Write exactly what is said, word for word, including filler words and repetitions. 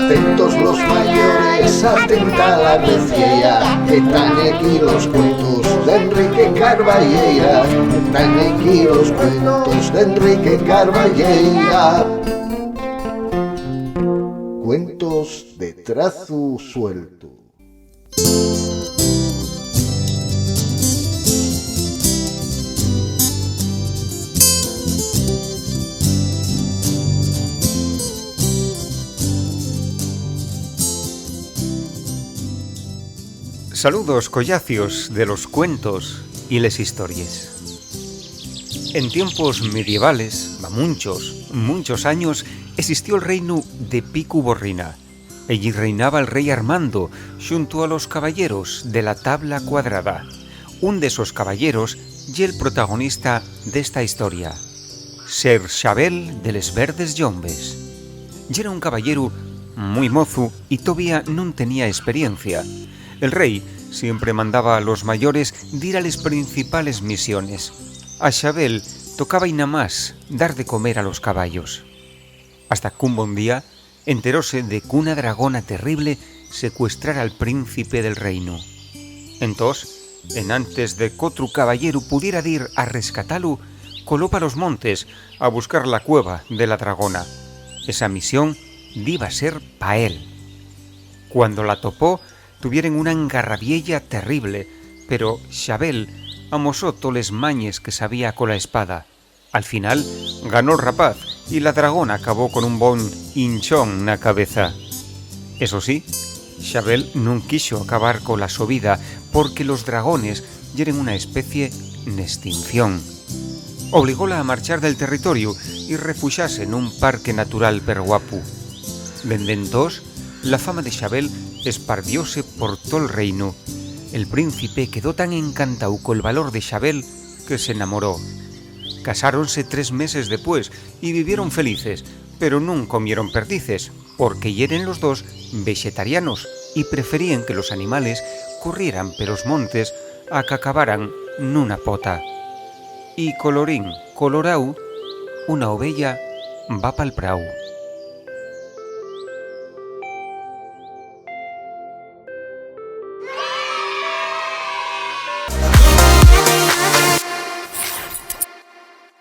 Atentos los mayores, atenta la veciella, que tán aquí los cuentos d'Enrique Carballeira, que tán aquí los cuentos d'Enrique Carballeira. Cuentos de trazu sueltu. Saludos, collacios de los cuentos y les histories. En tiempos medievales, va munchos, munchos años, existió el reinu de Picu Borrina. Ellí reinaba'l rei Armando, xunto a los caballeros de la Tabla Cuadrada. Un d'esos caballeros ye'l protagonista d'esta historia, Ser Xabel de les Verdes Llombes. Yera un caballeru mui mozu y tovía nun tenía esperiencia. El rei siempre mandaba a los mayores dir a les principales misiones. A Xabel tocaba-y namás dar de comer a los caballos. Hasta qu'un bon día enteróse de qu'una dragona terrible secuestrara al príncipe del reinu. Entós, enantes de qu'otru caballeru pudiera dir a rescatalu, coló pa los montes a buscar la cueva de la dragona. Esa misión diba ser pa él. Cuando la topó, tuvieren una engarrabiella terrible, pero Xabel amosó toles mañes que sabía cola espada. Al final, ganó'l rapaz y la dragona acabó con un bon hinchón na cabeza. Eso sí, Xabel nun quixo acabar cola so vida, porque los dragones yeren una especie n'estinción. Obligóla a marchar del territoriu y refuxase nun parque natural perguapu. Dende entós, la fama de Xabel esparvióse por tol reinu. El príncipe quedó tan encantáu col valor de Xabel que s'enamoró. Casáronse tres meses depués y vivieron felices, pero nun comieron perdices, porque yeren los dos vexetarianos y preferíen que los animales corrieran pelos montes a qu'acabaran nuna pota. Y colorín coloráu, una oveya va pal prau.